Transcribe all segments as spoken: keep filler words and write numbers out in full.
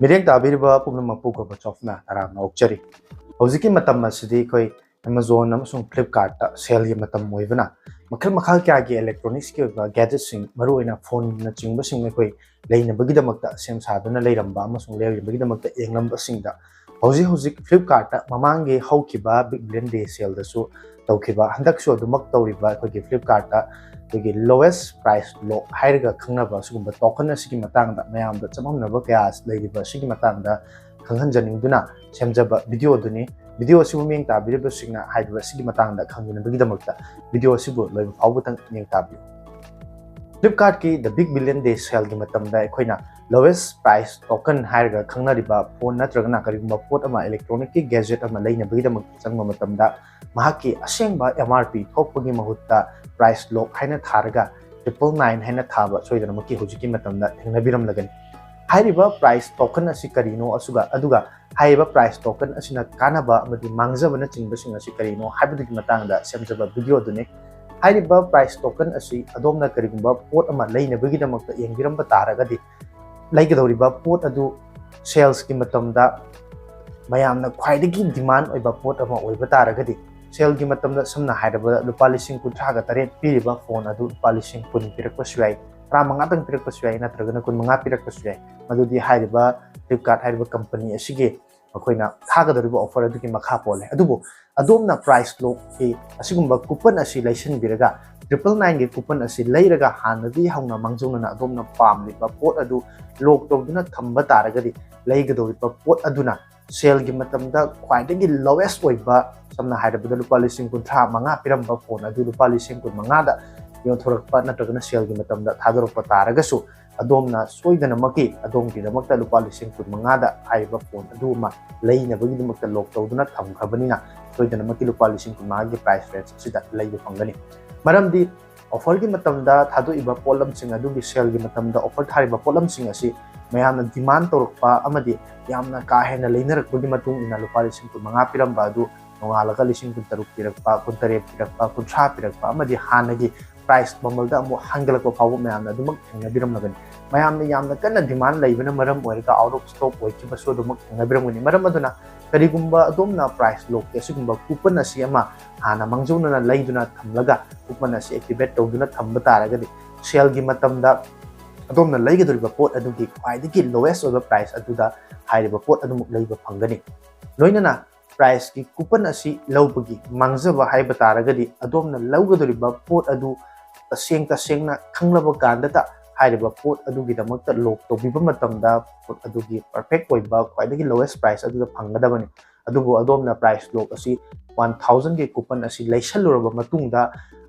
ꯃꯤꯠꯌꯦꯡ ꯇꯥꯕꯤꯔꯤꯕ ꯄꯨꯝꯅꯃꯛꯄꯨ ꯒꯣꯔꯕꯥꯆꯣꯚꯅ ꯇꯔꯥꯝꯅ ꯑꯣꯛꯆꯔꯤ꯫ ꯍꯧꯖꯤꯛꯀꯤ ꯃꯇꯝ ꯑꯁꯤꯗꯤ ꯑꯩꯈꯣꯏ Amazon ꯑꯃꯁꯨꯡ Flipkartꯇ saleꯒꯤ ꯃꯇꯝ ꯑꯣꯏꯕꯅ, ꯃꯈꯜ ꯃꯈꯥ ꯀꯌꯥꯒꯤ electronicsꯀꯤ ꯑꯣꯏꯕ gadgetsꯁꯤꯡ, ꯃꯔꯨꯑꯣꯏꯅ phoneꯅꯆꯤꯡꯕꯁꯤꯡ ꯑꯩꯈꯣꯏ ꯂꯩꯅꯕꯒꯤꯗꯃꯛꯇ ꯁꯦꯝ ꯁꯥꯗꯨꯅ ꯂꯩꯔꯝꯕ ꯑꯃꯁꯨꯡ ꯂꯩꯅꯕꯒꯤꯗꯃꯛꯇ ꯌꯦꯡꯂꯝꯕꯁꯤꯡꯗ, ꯍꯧꯖꯤꯛ ꯍꯧꯖꯤꯛ Flipkartꯇ ꯃꯃꯥꯡꯒꯤ ꯍꯧꯈꯤꯕ Big Billion Day saleꯗꯁꯨ ꯇꯧꯈꯤꯕ, ꯍꯟꯗꯛꯁꯨ ꯑꯗꯨꯃꯛ ꯇꯧꯔꯤꯕ ꯑꯩꯈꯣꯏꯒꯤ Flipkartꯇ ꯑꯩꯈꯣꯏꯒꯤ lowest price lock ꯍꯥꯏꯔꯒ ꯈꯪꯅꯕ ꯑꯁꯤꯒꯨꯝꯕ token ꯑꯁꯤꯒꯤ ꯃꯇꯥꯡꯗ, ꯃꯌꯥꯝꯗ ꯆꯃꯝꯅꯕ ꯀꯌꯥ ꯂꯩꯔꯤꯕ ꯑꯁꯤꯒꯤ ꯃꯇꯥꯡꯗ ꯈꯪꯍꯟꯖꯅꯤꯡꯗꯨꯅ ꯁꯦꯝꯖꯕ videoꯗꯨꯅꯤ꯫ Video ꯑꯁꯤꯕꯨ ꯃꯤꯠꯌꯦꯡ ꯇꯥꯕꯤꯔꯤꯕꯁꯤꯡꯅ ꯍꯥꯏꯔꯤꯕ ꯑꯁꯤꯒꯤ ꯃꯇꯥꯡꯗ ꯈꯪꯅꯅꯕꯒꯤꯗꯃꯛꯇ video ꯑꯁꯤꯕꯨ ꯂꯣꯏꯕ ꯐꯥꯎꯕꯇꯪ ꯃꯤꯠꯌꯦꯡ ꯇꯥꯕꯤꯌꯨ꯫ Flipkartꯀꯤ The Big Billion Day saleꯒꯤ ꯃꯇꯝꯗ ꯑꯩꯈꯣꯏꯅ lowest price token ꯍꯥꯏꯔꯒ ꯈꯪꯅꯔꯤꯕ phone ꯅꯠꯇ꯭ꯔꯒꯅ ꯀꯔꯤꯒꯨꯝꯕ ꯄꯣꯠ ꯑꯃ, electronicꯀꯤ gadget ꯑꯃ ꯂꯩꯅꯕꯒꯤꯗꯃꯛꯇ ꯆꯪꯕ ꯃꯇꯝꯗ, ꯃꯍꯥꯛꯀꯤ ꯑꯁꯦꯡꯕ M R P ꯊꯣꯛꯄꯒꯤ ꯃꯍꯨꯠꯇ price lock ꯍꯥꯏꯅ ꯊꯥꯔꯒ triple nine ꯍꯥꯏꯅ ꯊꯥꯕ ꯁꯣꯏꯗꯅꯃꯛꯀꯤ ꯍꯧꯖꯤꯛꯀꯤ ꯃꯇꯝꯗ ꯊꯦꯡꯅꯕꯤꯔꯝꯂꯒꯅꯤ꯫ ꯍꯥꯏꯔꯤꯕ price token ꯑꯁꯤ ꯀꯔꯤꯅꯣ, ꯑꯁꯨꯒ-, ꯑꯗꯨꯒ ꯍꯥꯏꯔꯤꯕ price token ꯑꯁꯤꯅ ꯀꯥꯟꯅꯕ ꯑꯃꯗꯤ ꯃꯥꯡꯖꯕꯅꯆꯤꯡꯕꯁꯤꯡ ꯑꯁꯤ ꯀꯔꯤꯅꯣ ꯍꯥꯏꯕꯗꯨꯒꯤ ꯃꯇꯥꯡꯗ ꯁꯦꯝꯖꯕ videoꯗꯨꯅꯤ꯫ ꯍꯥꯏꯔꯤꯕ price token ꯑꯁꯤ ꯑꯗꯣꯝꯅ ꯀꯔꯤꯒꯨꯝꯕ ꯄꯣꯠ ꯑꯃ ꯂꯩꯅꯕꯒꯤꯗꯃꯛꯇ ꯌꯦꯡꯕꯤꯔꯝꯕ ꯇꯥꯔꯒꯗꯤ, ꯂꯩꯒꯗꯧꯔꯤꯕ ꯄꯣꯠ ꯑꯗꯨ saleꯒꯤ ꯃꯇꯝꯗ ꯃꯌꯥꯝꯅ ꯈ꯭ꯋꯥꯏꯗꯒꯤ demand ꯑꯣꯏꯕ ꯄꯣꯠ ꯑꯃ ꯑꯣꯏꯕ ꯇꯥꯔꯒꯗꯤ, saleꯒꯤ ꯃꯇꯝꯗ ꯁꯝꯅ ꯍꯥꯏꯔꯕꯗ ꯂꯨꯄꯥ ꯂꯤꯁꯤꯡ ꯀꯨꯟꯊ꯭ꯔꯥꯒ ꯇꯔꯦꯠ ꯄꯤꯔꯤꯕ phone ꯑꯗꯨ ꯂꯨꯄꯥ ꯂꯤꯁꯤꯡ ꯀꯨꯟ ꯄꯤꯔꯛꯄꯁꯨ ꯌꯥꯏ, ꯇꯔꯥꯃꯉꯥꯗꯪ ꯄꯤꯔꯛꯄꯁꯨ ꯌꯥꯏ, ꯅꯠꯇ꯭ꯔꯒꯅ ꯀꯨꯟꯃꯉꯥ ꯄꯤꯔꯛꯄꯁꯨ ꯌꯥꯏ꯫ ꯃꯗꯨꯗꯤ ꯍꯥꯏꯔꯤꯕ Flipkart ꯍꯥꯏꯔꯤꯕ company ꯑꯁꯤꯒꯤ ꯃꯈꯣꯏꯅ ꯊꯥꯒꯗꯧꯔꯤꯕ offer ꯑꯗꯨꯒꯤ ꯃꯈꯥ ꯄꯣꯜꯂꯦ꯫ ꯑꯗꯨꯕꯨ ꯑꯗꯣꯝꯅ price lockꯀꯤ ꯑꯁꯤꯒꯨꯝꯕ coupon ꯑꯁꯤ ꯂꯩꯁꯤꯟꯕꯤꯔꯒ, triple nineꯒꯤ coupon ꯑꯁꯤ ꯂꯩꯔꯒ, ꯍꯥꯟꯅꯗꯤ ꯍꯧꯅ ꯃꯥꯡꯖꯧꯅꯅ ꯑꯗꯣꯝꯅ ꯄꯥꯝꯂꯤꯕ ꯄꯣꯠ ꯑꯗꯨ lock ꯇꯧꯗꯨꯅ ꯊꯝꯕ ꯇꯥꯔꯒꯗꯤ, ꯂꯩꯒꯗꯧꯔꯤꯕ ꯄꯣꯠ ꯑꯗꯨꯅ saleꯒꯤ ꯃꯇꯝꯗ ꯈ꯭ꯋꯥꯏꯗꯒꯤ lowest ꯑꯣꯏꯕ, ꯁꯝꯅ ꯍꯥꯏꯔꯕꯗ ꯂꯨꯄꯥ ꯂꯤꯁꯤꯡ ꯀꯨꯟꯊ꯭ꯔꯥ ꯃꯉꯥ ꯄꯤꯔꯝꯕ phone ꯑꯗꯨ ꯂꯨꯄꯥ ꯂꯤꯁꯤꯡ ꯀꯨꯟ ꯃꯉꯥꯗ ꯌꯣꯟꯊꯣꯔꯛꯄ ꯅꯠꯇ꯭ꯔꯒꯅ saleꯒꯤ ꯃꯇꯝꯗ ꯊꯥꯗꯣꯔꯛꯄ ꯇꯥꯔꯒꯁꯨ, ꯑꯗꯣꯝꯅ ꯁꯣꯏꯗꯅꯃꯛꯀꯤ ꯑꯗꯣꯝꯒꯤꯗꯃꯛꯇ ꯂꯨꯄꯥ ꯂꯤꯁꯤꯡ ꯀꯨꯟ ꯃꯉꯥꯗ ꯍꯥꯏꯔꯤꯕ phone ꯑꯗꯨ ꯑꯃ ꯂꯩꯅꯕꯒꯤꯗꯃꯛꯇ lock ꯇꯧꯗꯨꯅ ꯊꯝꯈ꯭ꯔꯕꯅꯤꯅ, ꯁꯣꯏꯗꯅꯃꯛꯀꯤ ꯂꯨꯄꯥ ꯂꯤꯁꯤꯡ ꯀꯨꯟ ꯃꯉꯥꯒꯤ price range ꯑꯁꯤꯗ ꯂꯩꯕ ꯐꯪꯒꯅꯤ꯫ ꯃꯔꯝꯗꯤ offerꯒꯤ ꯃꯇꯝꯗ ꯊꯥꯗꯣꯛꯏꯕ ꯄꯣꯠꯂꯝꯁꯤꯡ ꯑꯗꯨꯒꯤ, saleꯒꯤ ꯃꯇꯝꯗ offer ꯊꯥꯔꯤꯕ ꯄꯣꯠꯂꯝꯁꯤꯡ ꯑꯁꯤ ꯃꯌꯥꯝꯅ demand ꯇꯧꯔꯛꯄ ꯑꯃꯗꯤ ꯌꯥꯝꯅ ꯀꯥ ꯍꯦꯟꯅ ꯂꯩꯅꯔꯛꯄꯒꯤ ꯃꯇꯨꯡ ꯏꯟꯅ ꯂꯨꯄꯥ ꯂꯤꯁꯤꯡ ꯀꯨꯟ ꯃꯉꯥ ꯄꯤꯔꯝꯕ ꯑꯗꯨ ꯅꯣꯡꯉꯥꯜꯂꯒ ꯂꯤꯁꯤꯡ ꯀꯨꯟ ꯇꯔꯨꯛ ꯄꯤꯔꯛꯄ, ꯀꯨꯟ ꯇꯔꯦꯠ ꯄꯤꯔꯛꯄ, ꯀꯨꯟꯊ꯭ꯔꯥ ꯄꯤꯔꯛꯄ ꯑꯃꯗꯤ ꯍꯥꯟꯅꯒꯤ price ꯃꯃꯜꯗ ꯑꯃꯨꯛ ꯍꯟꯒꯠꯂꯛꯄ ꯐꯥꯎꯕ ꯃꯌꯥꯝꯅ ꯑꯗꯨꯃꯛ ꯊꯦꯡꯅꯕꯤꯔꯝꯂꯒꯅꯤ꯫ ꯃꯌꯥꯝꯅ ꯌꯥꯝꯅ ꯀꯟꯅ demand ꯂꯩꯕꯅ ꯃꯔꯝ ꯑꯣꯏꯔꯒ out of stock ꯑꯣꯏꯈꯤꯕꯁꯨ ꯑꯗꯨꯃꯛ ꯊꯦꯡꯅꯕꯤꯔꯝꯒꯅꯤ꯫ ꯃꯔꯝ ꯑꯗꯨꯅ ꯀꯔꯤꯒꯨꯝꯕ ꯑꯗꯣꯝꯅ price lockꯀꯤ ꯑꯁꯤꯒꯨꯝꯕ coupon ꯑꯁꯤ ꯑꯃ ꯍꯥꯟꯅ ꯃꯥꯡꯖꯧꯅꯅ ꯂꯩꯗꯨꯅ ꯊꯝꯂꯒ coupon ꯑꯁꯤ activate ꯇꯧꯗꯨꯅ ꯊꯝꯕ ꯇꯥꯔꯒꯗꯤ saleꯒꯤ ꯃꯇꯝꯗ ꯑꯗꯣꯝꯅ ꯂꯩꯒꯗꯧꯔꯤꯕ ꯄꯣꯠ ꯑꯗꯨꯒꯤ ꯈ꯭ꯋꯥꯏꯗꯒꯤ lowest ꯑꯣꯏꯕ price ꯑꯗꯨꯗ ꯍꯥꯏꯔꯤꯕ ꯄꯣꯠ ꯑꯗꯨꯃꯛ ꯂꯩꯕ ꯐꯪꯒꯅꯤ꯫ ꯂꯣꯏꯅꯅ priceꯀꯤ coupon ꯑꯁꯤ ꯂꯧꯕꯒꯤ ꯃꯥꯡꯖꯕ ꯍꯥꯏꯕ ꯇꯥꯔꯒꯗꯤ ꯑꯗꯣꯝꯅ ꯂꯧꯒꯗꯧꯔꯤꯕ ꯄꯣꯠ ꯑꯗꯨ ꯇꯁꯦꯡ ꯇꯁꯦꯡꯅ ꯈꯪꯂꯕ ꯀꯥꯟꯗꯇ ꯍꯥꯏꯔꯤꯕ ꯄꯣꯠ ꯑꯗꯨꯒꯤꯗꯃꯛꯇ lock ꯇꯧꯕꯤꯕ ꯃꯇꯝꯗ ꯄꯣꯠ ꯑꯗꯨꯒꯤ perfect ꯑꯣꯏꯕ ꯈ꯭ꯋꯥꯏꯗꯒꯤ lowest price ꯑꯗꯨꯗ ꯐꯪꯒꯗꯕꯅꯤ꯫ ꯑꯗꯨꯕꯨ ꯑꯗꯣꯝꯅ price lock ꯑꯁꯤ one thousandꯒꯤ coupon ꯑꯁꯤ ꯂꯩꯁꯜꯂꯨꯔꯕ ꯃꯇꯨꯡꯗ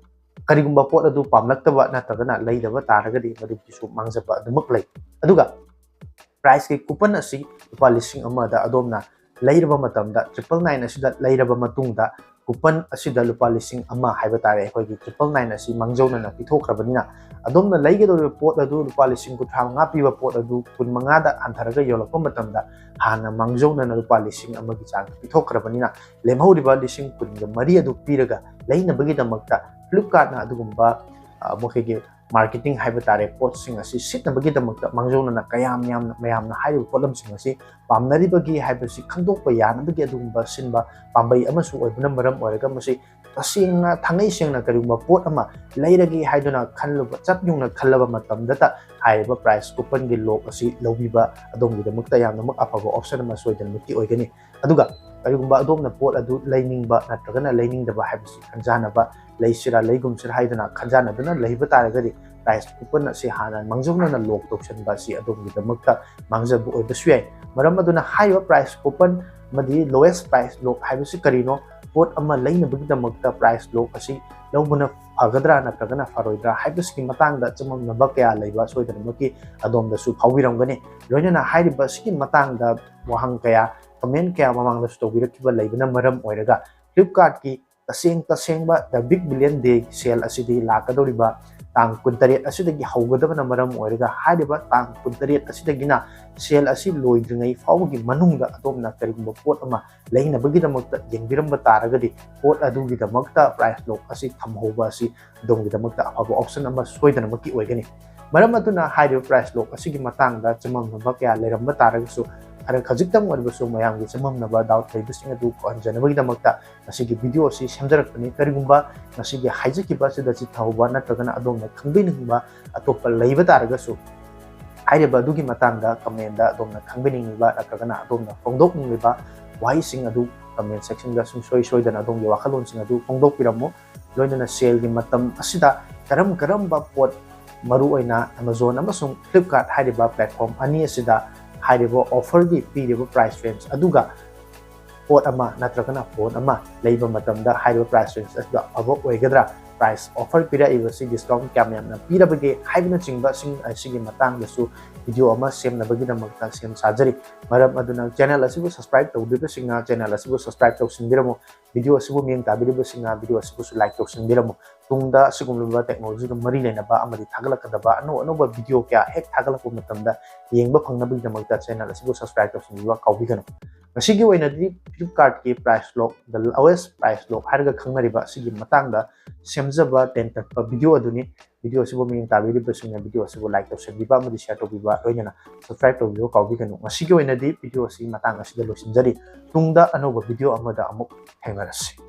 ꯀꯔꯤꯒꯨꯝꯕ ꯄꯣꯠ ꯑꯗꯨ ꯄꯥꯝꯂꯛꯇꯕ ꯅꯠꯇ꯭ꯔꯒꯅ ꯂꯩꯗꯕ ꯇꯥꯔꯒꯗꯤ ꯃꯗꯨꯒꯤꯁꯨ ꯃꯥꯡꯖꯕ ꯑꯗꯨꯃꯛ ꯂꯩ꯫ ꯑꯗꯨꯒ priceꯀꯤ coupon ꯑꯁꯤ ꯂꯨꯄꯥ ꯂꯤꯁꯤꯡ ꯑꯃꯗ ꯑꯗꯣꯝꯅ ꯂꯩꯔꯕ ꯃꯇꯝꯗ triple nine ꯑꯁꯤꯗ ꯂꯩꯔꯕ ꯃꯇꯨꯡꯗ coupon ꯑꯁꯤꯗ ꯂꯨꯄꯥ ꯂꯤꯁꯤꯡ ꯑꯃ ꯍꯥꯏꯕ ꯇꯥꯔꯦ, ꯑꯩꯈꯣꯏꯒꯤ triple nine ꯑꯁꯤ ꯃꯥꯡꯖꯧꯅꯅ ꯄꯤꯊꯣꯛꯈ꯭ꯔꯕꯅꯤꯅ ꯑꯗꯣꯝꯅ ꯂꯩꯒꯗꯧꯔꯤꯕ ꯄꯣꯠ ꯑꯗꯨ ꯂꯨꯄꯥ ꯂꯤꯁꯤꯡ ꯀꯨꯟꯊ꯭ꯔꯥ ꯃꯉꯥ ꯄꯤꯕ ꯄꯣꯠ ꯑꯗꯨ ꯀꯨꯟ ꯃꯉꯥꯗ ꯍꯟꯊꯔꯒ ꯌꯣꯜꯂꯛꯄ ꯃꯇꯝꯗ ꯍꯥꯟꯅ ꯃꯥꯡꯖꯧꯅꯅ ꯂꯨꯄꯥ ꯂꯤꯁꯤꯡ ꯑꯃꯒꯤ ꯆꯥꯡ ꯄꯤꯊꯣꯛꯈ꯭ꯔꯕꯅꯤꯅ ꯂꯦꯝꯍꯧꯔꯤꯕ ꯂꯤꯁꯤꯡ ꯀꯨꯟꯒ ꯃꯔꯤ ꯑꯗꯨ ꯄꯤꯔꯒ ꯂꯩꯅꯕꯒꯤꯗꯃꯛꯇ Flipkartꯅ ꯑꯗꯨꯒꯨꯝꯕ, ꯑ, ꯃꯈꯣꯏꯒꯤ marketing ꯍꯥꯏꯕ ꯇꯥꯔꯦ, ꯄꯣꯠꯁꯤꯡ ꯑꯁꯤ ꯁꯤꯠꯅꯕꯒꯤꯗꯃꯛꯇ ꯃꯥꯡꯖꯧꯅꯅ ꯀꯌꯥꯝ ꯌꯥꯝꯅ ꯃꯌꯥꯝꯅ ꯍꯥꯏꯔꯤꯕ ꯄꯣꯠꯂꯝꯁꯤꯡ ꯑꯁꯤ ꯄꯥꯝꯅꯔꯤꯕꯒꯦ ꯍꯥꯏꯕꯁꯤ ꯈꯪꯗꯣꯛꯄ ꯌꯥꯅꯕꯒꯤ ꯑꯗꯨꯒꯨꯝꯕ ꯁꯤꯟꯕ ꯄꯥꯝꯕꯩ ꯑꯃꯁꯨ ꯑꯣꯏꯕꯅ ꯃꯔꯝ ꯑꯣꯏꯔꯒ ꯃꯁꯤ ꯇꯁꯦꯡꯅ ꯊꯥꯡꯉꯩ ꯁꯦꯡꯅ ꯀꯔꯤꯒꯨꯝꯕ ꯄꯣꯠ ꯑꯃ ꯂꯩꯔꯒꯦ ꯍꯥꯏꯗꯨꯅ ꯈꯜꯂꯨꯕ, ꯆꯞ ꯌꯨꯡꯅ ꯈꯜꯂꯕ ꯃꯇꯝꯗꯇ ꯍꯥꯏꯔꯤꯕ price couponꯒꯤ lock ꯑꯁꯤ ꯂꯧꯕꯤꯕ ꯑꯗꯣꯝꯒꯤꯗꯃꯛꯇ ꯌꯥꯝꯅꯃꯛ ꯑꯐꯕ option ꯑꯃ ꯁꯣꯏꯗꯅꯃꯛꯀꯤ ꯑꯣꯏꯒꯅꯤ꯫ ꯑꯗꯨꯒ ꯀꯔꯤꯒꯨꯝꯕ ꯑꯗꯣꯝꯅ ꯄꯣꯠ ꯑꯗꯨ ꯂꯩꯅꯤꯡꯕ ꯅꯠꯇ꯭ꯔꯒꯅ ꯂꯩꯅꯤꯡꯗꯕ ꯍꯥꯏꯕꯁꯤ ꯈꯟꯖꯥꯅꯕ, ꯂꯩꯁꯤꯔꯥ ꯂꯩꯒꯨꯝꯁꯤꯔꯥ ꯍꯥꯏꯗꯨꯅ ꯈꯟꯖꯥꯅꯗꯨꯅ ꯂꯩꯕ ꯇꯥꯔꯒꯗꯤ price coupon ꯑꯁꯤ ꯍꯥꯟꯅ ꯃꯥꯡꯖꯧꯅꯅ lock ꯇꯧꯁꯟꯕ ꯑꯁꯤ ꯑꯗꯣꯝꯒꯤꯗꯃꯛꯇ ꯃꯥꯡꯖꯕ ꯑꯣꯏꯕꯁꯨ ꯌꯥꯏ꯫ ꯃꯔꯝ ꯑꯗꯨꯅ ꯍꯥꯏꯔꯤꯕ price coupon ꯑꯃꯗꯤ lowest price lock ꯍꯥꯏꯕꯁꯤ ꯀꯔꯤꯅꯣ, ꯄꯣꯠ ꯑꯃ ꯂꯩꯅꯕꯒꯤꯗꯃꯛꯇ price lock ꯑꯁꯤ ꯂꯧꯕꯅ ꯐꯒꯗ꯭ꯔꯥ ꯅꯠꯇ꯭ꯔꯒꯅ ꯐꯔꯣꯏꯗ꯭ꯔꯥ ꯍꯥꯏꯕꯁꯤꯒꯤ ꯃꯇꯥꯡꯗ ꯆꯃꯝꯅꯕ ꯀꯌꯥ ꯂꯩꯕ ꯁꯣꯏꯗꯅꯃꯛꯀꯤ ꯑꯗꯣꯝꯗꯁꯨ ꯐꯥꯎꯕꯤꯔꯝꯒꯅꯤ꯫ ꯂꯣꯏꯅꯅ ꯍꯥꯏꯔꯤꯕ ꯑꯁꯤꯒꯤ ꯃꯇꯥꯡꯗ ꯋꯥꯍꯪ ꯀꯌꯥ, comment ꯀꯌꯥ ꯃꯃꯥꯡꯗꯁꯨ ꯇꯧꯕꯤꯔꯛꯈꯤꯕ ꯂꯩꯕꯅ ꯃꯔꯝ ꯑꯣꯏꯔꯒ Flipkartꯀꯤ ꯇꯁꯦꯡ ꯇꯁꯦꯡꯕ The Big Billion Day sale ꯑꯁꯤꯗꯤ ꯂꯥꯛꯀꯗꯧꯔꯤꯕ ꯇꯥꯡ ꯀꯨꯟꯇꯔꯦꯠ ꯑꯁꯤꯗꯒꯤ ꯍꯧꯒꯗꯕꯅ ꯃꯔꯝ ꯑꯣꯏꯔꯒ, ꯍꯥꯏꯔꯤꯕ ꯇꯥꯡ ꯀꯨꯟꯇꯔꯦꯠ ꯑꯁꯤꯗꯒꯤꯅ sale ꯑꯁꯤ ꯂꯣꯏꯗ꯭ꯔꯤꯉꯩ ꯐꯥꯎꯕꯒꯤ ꯃꯅꯨꯡꯗ ꯑꯗꯣꯝꯅ ꯀꯔꯤꯒꯨꯝꯕ ꯄꯣꯠ ꯑꯃ ꯂꯩꯅꯕꯒꯤꯗꯃꯛꯇ ꯌꯦꯡꯕꯤꯔꯝꯕ ꯇꯥꯔꯒꯗꯤ, ꯄꯣꯠ ꯑꯗꯨꯒꯤꯗꯃꯛꯇ price lock ꯑꯁꯤ ꯊꯝꯍꯧꯕ ꯑꯁꯤ ꯑꯗꯣꯝꯒꯤꯗꯃꯛꯇ ꯑꯐꯕ option ꯑꯃ ꯁꯣꯏꯗꯅꯃꯛꯀꯤ ꯑꯣꯏꯒꯅꯤ꯫ ꯃꯔꯝ ꯑꯗꯨꯅ ꯍꯥꯏꯔꯤꯕ price lock ꯑꯁꯤꯒꯤ ꯃꯇꯥꯡꯗ ꯆꯃꯝꯅꯕ ꯀꯌꯥ ꯂꯩꯔꯝꯕ ꯇꯥꯔꯒꯁꯨ, ꯈꯔ ꯈꯖꯤꯛꯇꯪ ꯑꯣꯏꯔꯕꯁꯨ ꯃꯌꯥꯝꯒꯤ ꯆꯃꯝꯅꯕ, doubt ꯂꯩꯕꯁꯤꯡ ꯑꯗꯨ ꯀꯣꯛꯍꯟꯖꯅꯕꯒꯤꯗꯃꯛꯇ ꯉꯁꯤꯒꯤ video ꯑꯁꯤ ꯁꯦꯝꯖꯔꯛꯄꯅꯤ꯫ ꯀꯔꯤꯒꯨꯝꯕ ꯉꯁꯤꯒꯤ ꯍꯥꯏꯖꯈꯤꯕ ꯑꯁꯤꯗ ꯆꯤꯠꯊꯍꯧꯕ ꯅꯠꯇ꯭ꯔꯒꯅ ꯑꯗꯣꯝꯅ ꯈꯪꯕꯤꯅꯤꯡꯕ ꯑꯇꯣꯞꯄ ꯂꯩꯕ ꯇꯥꯔꯒꯁꯨ, ꯍꯥꯏꯔꯤꯕ ꯑꯗꯨꯒꯤ ꯃꯇꯥꯡꯗ comment ꯗ ꯑꯗꯣꯝꯅ ꯈꯪꯕꯤꯅꯤꯡꯂꯤꯕ ꯅꯠꯇ꯭ꯔꯒꯅ ꯑꯗꯣꯝꯅ ꯐꯣꯡꯗꯣꯛꯅꯤꯡꯂꯤꯕ ꯋꯥꯍꯩꯁꯤꯡ ꯑꯗꯨ comment section ꯗ ꯁꯨꯡꯁꯣꯏ ꯁꯣꯏꯗꯅ ꯑꯗꯣꯝꯒꯤ ꯋꯥꯈꯜꯂꯣꯟꯁꯤꯡ ꯑꯗꯨ ꯐꯣꯡꯗꯣꯛꯄꯤꯔꯝꯃꯨ꯫ ꯂꯣꯏꯅꯅ sale ꯒꯤ ꯃꯇꯝ ꯑꯁꯤꯗ ꯀꯔꯝ ꯀꯔꯝꯕ ꯄꯣꯠ, ꯃꯔꯨꯑꯣꯏꯅ Amazon ꯑꯃꯁꯨꯡ Flipkart ꯍꯥꯏꯔꯤꯕ platform ꯑꯅꯤ ꯑꯁꯤꯗ ꯍꯥꯏꯔꯤꯕ offer ꯒꯤ ꯄꯤꯔꯤꯕ price range ꯑꯗꯨꯒ ꯄꯣꯠ ꯑꯃ ꯅꯠꯇ꯭ꯔꯒꯅ phone ꯑꯃ ꯂꯩꯕ ꯃꯇꯝꯗ ꯍꯥꯏꯔꯤꯕ price range ꯑꯁꯤꯗ ꯑꯐꯕ ꯑꯣꯏꯒꯗ꯭ꯔꯥ, price offer ꯄꯤꯔꯛꯏꯕꯁꯤ discount ꯀꯌꯥꯝ ꯌꯥꯝꯅ ꯄꯤꯔꯕꯒꯦ ꯍꯥꯏꯕꯅꯆꯤꯡꯕꯁꯤꯡ ꯑꯁꯤꯒꯤ ꯃꯇꯥꯡꯗꯁꯨ video ꯑꯃ ꯁꯦꯝꯅꯕꯒꯤꯗꯃꯛꯇ ꯁꯦꯝ ꯁꯥꯖꯔꯤ꯫ ꯃꯔꯝ ꯑꯗꯨꯅ channel ꯑꯁꯤꯕꯨ subscribe ꯇꯧꯗ꯭ꯔꯤꯕꯁꯤꯡꯅ channel ꯑꯁꯤꯕꯨ subscribe ꯇꯧꯁꯤꯟꯕꯤꯔꯝꯃꯨ꯫ Video ꯑꯁꯤꯕꯨ ꯃꯤꯠꯌꯦꯡ ꯇꯥꯕꯤꯔꯤꯕꯁꯤꯡꯅ video ꯑꯁꯤꯕꯨꯁꯨ like ꯇꯧꯁꯤꯟꯕꯤꯔꯝꯃꯨ꯫ ꯇꯨꯡꯗ ꯑꯁꯤꯒꯨꯝꯂꯕ technology ꯒ ꯃꯔꯤ ꯂꯩꯅꯕ ꯑꯃꯗꯤ ꯊꯥꯒꯠꯂꯛꯀꯗꯕ ꯑꯅꯧ ꯑꯅꯧꯕ video ꯀꯌꯥ ꯍꯦꯛ ꯊꯥꯒꯠꯂꯛꯄ ꯃꯇꯝꯗ ꯌꯦꯡꯕ ꯐꯪꯅꯕꯒꯤꯗꯃꯛꯇ channel ꯑꯁꯤꯕꯨ subscribe ꯇꯧꯁꯤꯟꯕꯤꯕ ꯀꯥꯎꯕꯤꯒꯅꯨ꯫ ꯉꯁꯤꯒꯤ ꯑꯣꯏꯅꯗꯤ Flipkart ꯀꯤ price lock, the lowest price lock ꯍꯥꯏꯔꯒ ꯈꯪꯅꯔꯤꯕ ꯑꯁꯤꯒꯤ ꯃꯇꯥꯡꯗ ꯁꯦꯝꯖꯕ ꯇꯦꯟꯇꯛꯄ video ꯑꯗꯨꯅꯤ꯫ Video ꯑꯁꯤꯕꯨ ꯃꯤꯠꯌꯦꯡ ꯇꯥꯕꯤꯔꯤꯕꯁꯤꯡꯅ video ꯑꯁꯤꯕꯨ like ꯇꯧꯁꯤꯟꯕꯤꯕ ꯑꯃꯗꯤ share ꯇꯧꯕꯤꯕ, ꯂꯣꯏꯅꯅ subscribe ꯇꯧꯕꯤꯕ ꯀꯥꯎꯕꯤꯒꯅꯨ꯫ ꯉꯁꯤꯒꯤ ꯑꯣꯏꯅꯗꯤ video ꯑꯁꯤ ꯃꯇꯥꯡ ꯑꯁꯤꯗ ꯂꯣꯏꯁꯤꯟꯖꯔꯤ꯫ ꯇꯨꯡꯗ ꯑꯅꯧꯕ video ꯑꯃꯗ ꯑꯃꯨꯛ ꯊꯦꯡꯅꯔꯁꯤ꯫